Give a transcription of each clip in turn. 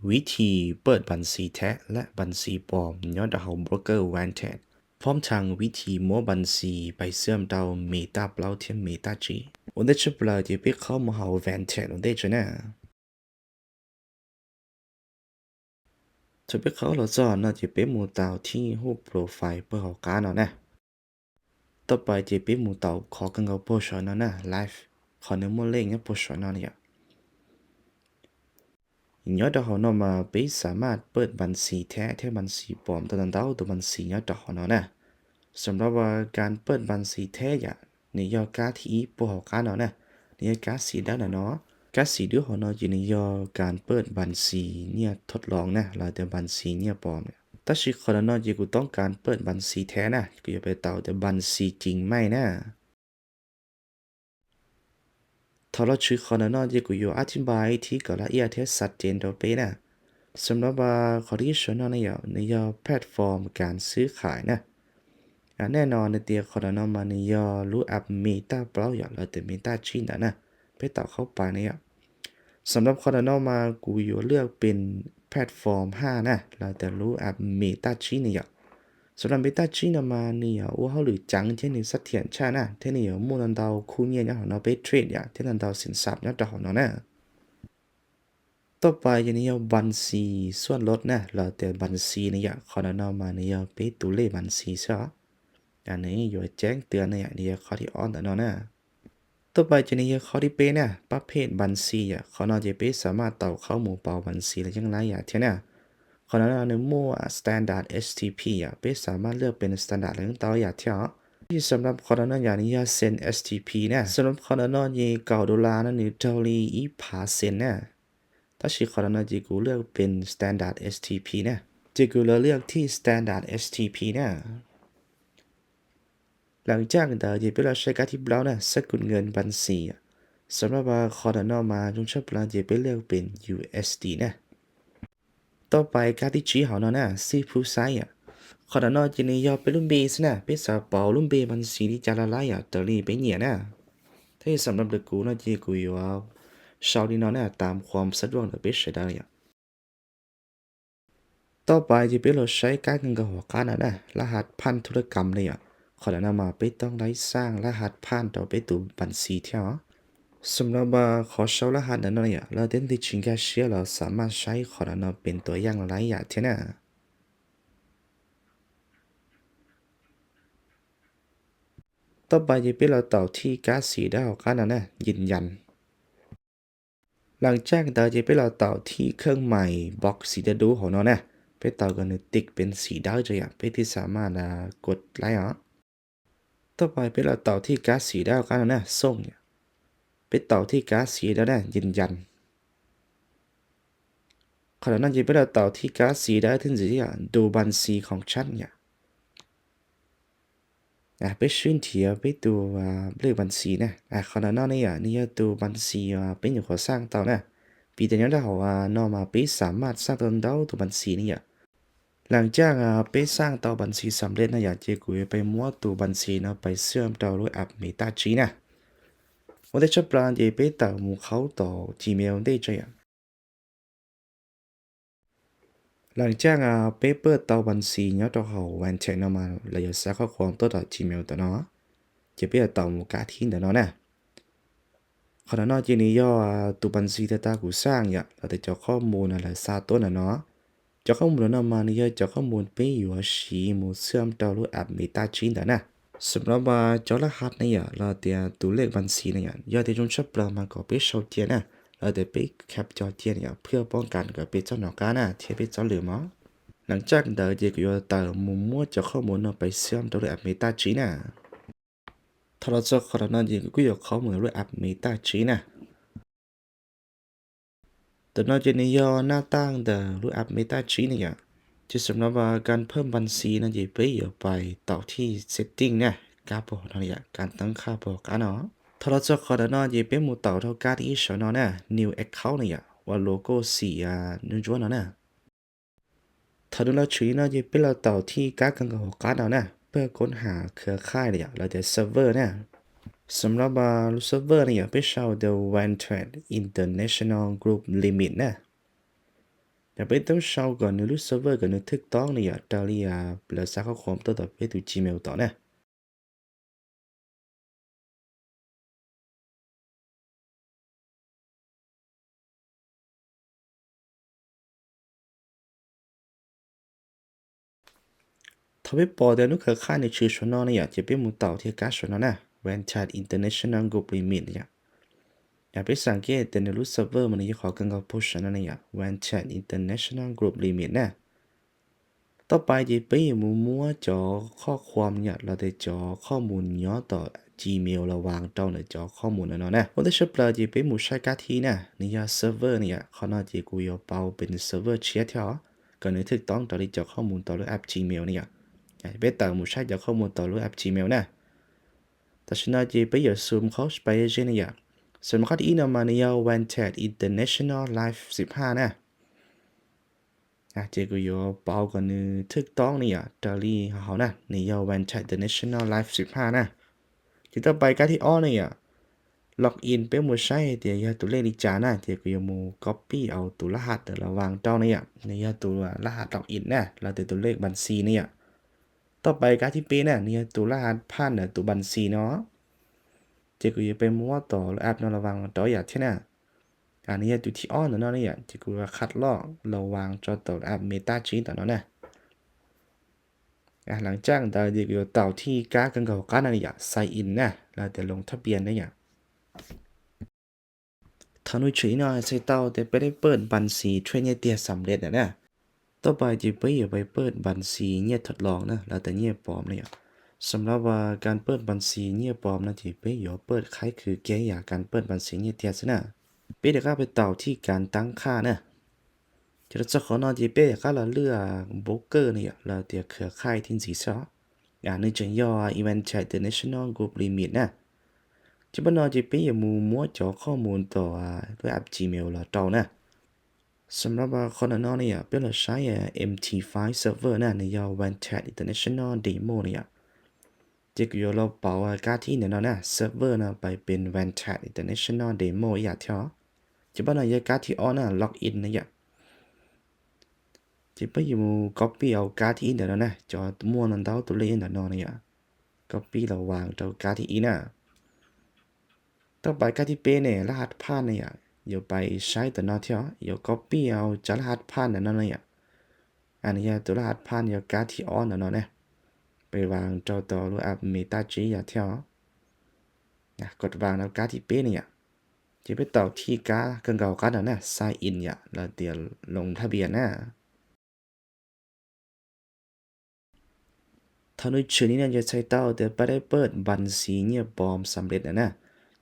ວິທີເປີດບັນຊີແທ້ ແລະ ບັນຊີປອມຍ້ອນເຮົາໂບຣກເກີ Vantage ພ້ອມທັງວິທີມ້ວນບັນຊີໄປເຊື່ອມຕໍ່ MetaBlock ທຽມ MetaG ໂອເດຊະປາຈະເປັນເຂົ້າມາເຮົາ Vantage ໂອເດຊະນະ ຈະເປັນເຂົ້າເຮົາຈອນເນາະ ຈະເປັນໝູ່ເຕົາທີ່ຮູບໂປຣໄຟເປີເຮົາກາເນາະນະ. ຕໍ່ໄປຈະເປັນໝູ່ເຕົາຂໍກັນເຂົາໂປຣຊອນເນາະນະ Live ຂໍເນີມເລກເນາະໂປຣຊອນເນາະນີ້ ຍ້ອນເຮົາເນາະມາໄປສາມາດເປີດບັນຊີແທ້ ແທ້ບັນຊີປອມ ຕອນເຮົາໂຕບັນຊີຍ້ອນເຮົາເນາະນະ. ສຳລັບວ່າການເປີດບັນຊີແທ້ຢະ ນີ້ຍ້ອນກາທີ່ໂປຣເຮົາກາເນາະນະ ນີ້ກາສີດຳນະເນາະ ກາສີດຳເຮົາເນາະ ຢູ່ໃນຍ້ອນການເປີດບັນຊີເນຍທົດລອງນະ ແລ້ວແຕ່ບັນຊີເນຍປອມ. ແຕ່ຊິຂໍເນາະ ເຈົ້າກູຕ້ອງການເປີດບັນຊີແທ້ນະ ກູຢາກໄປເຕົາແຕ່ບັນຊີຈິງໃໝ່ນະ. ຖ້າລະຊື່ຂໍເນາະ ເຈົ້າກູຢາກອະທິບາຍທີ່ກະລະອຽດແທ້ຊັດເຈນຕໍ່ໄປນະ. ສຳລັບວ່າຂໍທີ່ສອງເນາະ ໃນຍ້ອນ ໃນຍ້ອນແພລດຟອມການຊື້ຂາຍນະ. ອາ ແນ່ນອນໃນເຕຍຂໍເນາະມາໃນຍ້ອນ Root App MetaBlock ຢາກ ແລ້ວແຕ່ MetaG ນະນະ ໄປເຕົາເຂົ້າໄປໃນ ສຳລັບຂໍເນາະມາ ກູຢາກເລືອກເປັນແພລດຟອມຫ້ານະ ແລ້ວແຕ່ Root App MetaG ນີ້ ສຳລັບ MetaG ນະມານີ້ ໂອເຮົາຫຼືຈັງເທຄນິກສະຖຽນຊານະ ເທຄນິກໝູ່ນຳເຮົາຄູ່ເນຍນະ ເຮົາເນາະໄປເທຣດ ຢາກເທຄນິກນຳເຮົາສິນຊັບນະ ເຮົາເນາະນະ. ຕໍ່ໄປຈະນີ້ບັນຊີສ່ວນລົດນະ ແລ້ວແຕ່ບັນຊີນີ້ ຂໍເນາະມານີ້ ເປັນຕົວເລກບັນຊີຊະ ອັນນີ້ຢູ່ແຈ້ງເຕືອນນີ້ ນີ້ຂໍ້ທີ່ອອນຕະເນາະນະ. ຕໍ່ໄປຈະນີ້ຂໍ້ທີ່ເປັນນະ ປະເພດບັນຊີ ຂໍເນາະຈະໄປສາມາດເຕົາເຂົ້າໝູ່ເປົາບັນຊີໄດ້ຢ່າງຫຼາຍຢ່າງເທຍນະ. ຂໍເນາະໃນໝູ່ Standard STP ໄປສາມາດເລືອກເປັນ Standard ຫຼືເຕົາຢ່າງເທຍ ທີ່ສຳລັບຂໍເນາະຢ່າງນີ້ Zen STP ນະ. ສຳລັບຂໍເນາະນີ້ ເກົ້າໂດລານະ ຫຼືເທົ່ານີ້ອີກພາເຊັນນະ. ແຕ່ຊິຂໍເນາະ ເຈົ້າກູເລືອກເປັນ Standard STP ນະ ເຈົ້າກູລະເລືອກທີ່ Standard STP ນະ. ຫຼັງຈາກນັ້ນເຈົ້າເປັນລະໃຊ້ກາທີ່ເຮົານະ ສະກຸນເງິນບັນຊີ ສຳລັບວ່າຂໍເນາະມາ ຈົ່ງໃຊ້ເຮົາເຈົ້າເປັນເລືອກເປັນ USD ນະ. ຕໍ່ໄປກາທີ່ຈີເຮົາເນາະນະ ຊິຜູ້ໃຊ້ ຂໍເນາະຈະນີ້ຢາກເປັນລຸ້ນເບຊະນະ ເປັນສາເປົາລຸ້ນເບບັນຊີທີ່ຈະລະລາຍ ຕະລີໄປເນຍນະ. ແຕ່ສຳລັບເດີກູເນາະ ເຈົ້າກູຢູ່ເຊົາດີເນາະນະ ຕາມຄວາມສະດວກເດີເປັນໃຊ້ໄດ້. ຕໍ່ໄປຈະເປັນເຮົາໃຊ້ການເງິນກະຫົວການນະ ລະຫັດຜ່ານທຸລະກຳນີ້ ຂໍແນະນຳມາເປັນຕ້ອງໄດ້ສ້າງລະຫັດຜ່ານຕໍ່ເປັນໂຕບັນຊີແທ້. ສຳລັບວ່າຂໍເຊົ່າລະຫັດນັ້ນເນາະ ແລ້ວເຕັນທີ່ຈິງກາເຊຍ ເຮົາສາມາດໃຊ້ຂໍແນະນຳເປັນຕົວຢ່າງໄດ້ຢ່າງແທ້ນະ. ຕໍ່ໄປຈະເປັນເຮົາເຕົາທີ່ກາສີດາວການນັ້ນນະ ຢືນຢັນ. ຫຼັງຈາກນັ້ນຈະເປັນເຮົາເຕົາທີ່ເຄື່ອງໝາຍບັອກສີດຳດູເຮົາເນາະນະ ໄປເຕົາກັນຕິກເປັນສີດຳຈະຢາກ ເປັນທີ່ສາມາດ ອາ ກົດໄລອອກ. ຕໍ່ໄປເປັນເຮົາເຕົາທີ່ກາສີດາວການນັ້ນນະ ສົ່ງ ໄປເຕົາທີ່ກາສີດາວນະ ຢືນຢັນ. ຂະນະນັ້ນຈະເປັນເຮົາເຕົາທີ່ກາສີດາວເຖິງຊິ ອາ ດູບັນຊີຂອງຊັ້ນ ອາ ອາ ໄປຊືນທຽວໄປຕູ ອາ ເລກບັນຊີນະ ອາ ຂະນະນັ້ນນີ້ ອາ ນີ້ໂຕບັນຊີ ອາ ເປັນຢູ່ຂໍສ້າງເຕົານະ ປີແຕ່ຍັງໄດ້ເຮົາວ່າເນາະມາປີສາມາດສ້າງເຕົາ ເຕົາ ໂຕບັນຊີນີ້ ອາ ຫຼັງຈາກ ອາ ໄປສ້າງເຕົາບັນຊີສຳເລັດນະ ຢາກເຈກູໄປມ້ວນໂຕບັນຊີເນາະ ໄປເຊື່ອມຕໍ່ໂດຍແອັບເມຕາຈີນະ ໂອເດຊະປລານຈະໄປເຕົາໝູ່ເຂົ້າຕໍ່ຈີເມວເດຈະ ອາ ຫຼັງຈາກ ອາ ໄປເປີດເຕົາບັນຊີຍອດເຮົາແວນເທກນຳມາ ແລ້ວຢ່າໃສ່ຂໍ້ຄວາມຕົວຕໍ່ຈີເມວຕົວເນາະ ຈະໄປເຕົາໝູ່ກາທີນຕົວເນາະນະ ຂະນະເນາະ ຈີນີ້ຍອດ ອາ ໂຕບັນຊີແຕ່ຕາກູສ້າງ ຢາກ ແລ້ວແຕ່ເຈົ້າຂໍ້ມູນ ແລ້ວຊາຕົວນະເນາະ ເຈົ້າຂໍ້ມູນນຳມານີ້ ເຈົ້າຂໍ້ມູນໄປຢູ່ຊີໝູ່ເຊື່ອມຕໍ່ໂດຍແອັບເມຕາຈີນຕະນະ ສຳລັບວ່າເຈົ້າລະຫັດນີ້ ແລ້ວແຕ່ໂຕເລກບັນຊີນີ້ ຢ່າແຕ່ຈົ່ງຈັບປະມາກໍໄປເຊົາຈຽນນະ ແລ້ວແຕ່ໄປແຄັບຈໍຈຽນ ເພື່ອປ້ອງກັນກໍໄປເຈົ້ານອກການນະ ທີ່ໄປເຈົ້າລືມເອົາ. ຫຼັງຈາກນັ້ນເຈົ້າກໍຢູ່ຕາມໝູ່ໝວດເຈົ້າຂໍ້ມູນເນາະ ໄປເຊື່ອມຕໍ່ໂດຍແອັບເມຕາຈີນນະ ຖ້າເຮົາຈະຂໍເນາະ ເຈົ້າກໍຢູ່ຂໍ້ມູນໂດຍແອັບເມຕາຈີນນະ. ຕອນນີ້ຈະນີ້ຍອດໜ້າຕ່າງເດີ ໂດຍແອັບເມຕາຈີນນີ້ ຈະສຳລັບວ່າການເພີ່ມບັນຊີນະ ຈະໄປຢູ່ໄປເຕົາທີ່ເຊັດຕິ້ງນະ ກາໂປເນາະ ການຕັ້ງຄ່າໂປກາເນາະ ຖ້າເຮົາຈະຂໍເນາະ ຈະໄປໝູ່ເຕົາເທົ່າການອີ່ຊອນເນາະ New Account ນີ້ ວ່າໂລໂກ້ສີ ອາ ນຸນຈວນເນາະ ຖ້າດູແລ້ວຊື່ເນາະ ຈະເປັນເຮົາເຕົາທີ່ກາກັນກັບຫົວການເອົານະ ເພື່ອຄົ້ນຫາເຄືອຂ່າຍລະຍະ ແລ້ວແຕ່ເຊີເວີນະ ສຳລັບວ່າເຊີເວີນີ້ ໄປເຊົ່າ The Vantage International Group Limit ນະ ຍາເປັນຕ້ອງເຊົາກ່ອນໜຶ່ງລູກເຊີເວີ ກ່ອນໜຶ່ງຖືກຕ້ອງນີ້ ຍາຕາລີອາ ແລ້ວສາຂໍ້ຄວາມຕໍ່ຕໍ່ໄປສູ່ຈີເມວຕໍ່ນະ. ຖ້າເວັບປອມແຕ່ໜູເຄືອຂ່າຍໃນຊື່ຊົນນອນນີ້ ຈະເປັນໝູ່ເຕົ່າທີ່ກາຊົນນອນນະ Vantage International Group Limit ນີ້. ຢາກໄປສັງເກດແຕ່ໜູລູກເຊີເວີມັນຍັງຂໍກັນກັບໂພສນະນີ້ Vantage International Group Limit ນະ. ຕໍ່ໄປຈະເປັນໝູ່ມົວຈໍຂໍ້ຄວາມນີ້ ແລ້ວແຕ່ຈໍຂໍ້ມູນຍ້ອນຕໍ່ຈີເມວລະຫວ່າງເຕົ່າໃນຈໍຂໍ້ມູນນັ້ນເນາະນະ. ໂອເຄ ເຊີເວີຈະເປັນໝູ່ໃຊ້ກາທີ່ນະ ນີ້ຍາເຊີເວີນີ້ ຂໍນອນຈະກູຢອເປົາເປັນເຊີເວີເຊຍເທາະ ກໍໃນຖືກຕ້ອງຕໍ່ທີ່ຈອກຂໍ້ມູນຕໍ່ລະແອັບຈີເມວນີ້ ອາ ເປັນເຕົ່າໝູ່ໃຊ້ຈອກຂໍ້ມູນຕໍ່ລະແອັບຈີເມວນະ. ແຕ່ສະນັ້ນຈະໄປຢາກຊູມເຂົ້າໄປເຊັ່ນນີ້ ສຳລັບທີ່ອີນຳມາໃນຍາວ Vantage International Live ສິບຫ້ານະ ອາ ເຈກູຢອເປົາກັນໜຶ່ງຖືກຕ້ອງນີ້ ຕາລີເຮົານະ ໃນຍາວ Vantage International Live ສິບຫ້ານະ. ຈະຕໍ່ໄປກາທີ່ອອນນີ້ ລັອກອິນເປັນໝູ່ໃຊ້ ເດຍາໂຕເລກລິຈານະ ເຈກູຢອໝູ່ກັອບປີ້ເອົາໂຕລະຫັດລະຫວ່າງເຈົ້ານີ້ ໃນຍາໂຕລະຫັດລັອກອິນນະ ແລ້ວແຕ່ໂຕເລກບັນຊີນີ້. ຕໍ່ໄປກາທີ່ເປນະ ໃນຍາໂຕລະຫັດຜ່ານ ແລະ ໂຕບັນຊີເນາະ ເຈກູຢອໄປມົວຕໍ່ລະອັບເນາະ ລະຫວ່າງເຈົ້າຢ່າງເທນະ. ອາ ໃນຍາໂຕທີ່ອອນເນາະນີ້ ເຈກູຢອຄັດລອກລະຫວ່າງເຈົ້າໂຕລະອັບເມຕາຈີນຕອນນັ້ນນະ. ອາ ຫຼັງຈາກນັ້ນເດຍເຕົາທີ່ກາກັນເຂົ້າກັນນັ້ນ ໄຊອິນນະ ແລ້ວແຕ່ລົງທະບຽນໄດ້. ທາງໜ່ວຍເຊີນນີ້ເນາະ ໃຊ້ເຕົາແຕ່ໄປໄດ້ເປີດບັນຊີເທຣດເນຍເຕຍສຳເລັດນະ. ຕໍ່ໄປຈະໄປ ໄປເປີດບັນຊີເນຍທົດລອງນະ ແລ້ວແຕ່ເນຍປອມນີ້. ສຳລັບວ່າການເປີດບັນຊີເນຍປອມນະ ຈະໄປຢອເປີດຄ້າຍຄືແກ່ຢາການເປີດບັນຊີເນຍເຕຍຊະນະ. ໄປເດກາໄປເຕົາທີ່ການຕັ້ງຄ່ານະ. ຈະລະສະຂໍນອນຈະເປກາລະເລືອກໂບຣກເກີນີ້ ແລ້ວແຕ່ເຄືອຂ່າຍທີ່ຊິຊອ ອາ ໜຶ່ງຈະຍໍ Vantage International Group Limit ນະ. ຈະບານອນຈະເປໝູ່ມົວຈໍຂໍ້ມູນຕໍ່ ອາ ດ້ວຍແອັບຈີເມວລະເຕົານະ. ສຳລັບວ່າຄົນນອນນີ້ ເປັນລະໃຊ້ ເອັມທີໄຟເຊີເວີນະ ໃນຍາວ Vantage International Demo ນີ້ ເຈກຢໍລາວເປົາກາທີ່ແນ່ນອນນະ ເຊີເວີນະ ໄປເປັນ Vantage International Demo ອີກເທື່ອ. ຈະບານອນຢາກາທີ່ອອນນະ ລັອກອິນນະ ຈະໄປຢູ່ກັອບປີ້ເອົາກາທີ່ອີນເດີນອນນະ ຈອດມ່ວນນຳເຕົາໂຕເລກນະນອນນີ້ ກັອບປີ້ລະຫວ່າງເຕົາກາທີ່ອີນນະ. ຕໍ່ໄປກາທີ່ເປແນ່ ລະຫັດຜ່ານນີ້ ຢາໄປໃຊ້ຕະນອນເທວ ຢາກັອບປີ້ເອົາຈາກລະຫັດຜ່ານນະນອນນີ້. ອາ ນີ້ໂຕລະຫັດຜ່ານ ຢາກາທີ່ອອນນະນອນນະ ໄປວາງເຈົ້າໂຕລະອັບເມຕາຈີນຢາເທວ. ນະ ກົດວາງແລ້ວກາທີ່ເປນີ້ ຈະໄປເຕົາທີ່ກາເຄື່ອງເກົ່າກັນນະ ໄຊອິນ ລະຕຽມລົງທະບຽນນະ. ທາງໜ່ວຍເຊີນນີ້ນະ ຈະໃຊ້ເຕົາແຕ່ໄປໄດ້ເປີດບັນຊີເນຍປອມສຳເລັດນະນະ.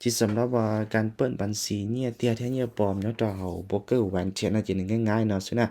ທີ່ສຳລັບວ່າການເປີດບັນຊີເນຍເຕຍແທ້ເນຍປອມ ນອກຈາກເຮົາໂບຣກເກີແວນເທນນະ ຈະງ່າຍໆເນາະ ຊະນະ.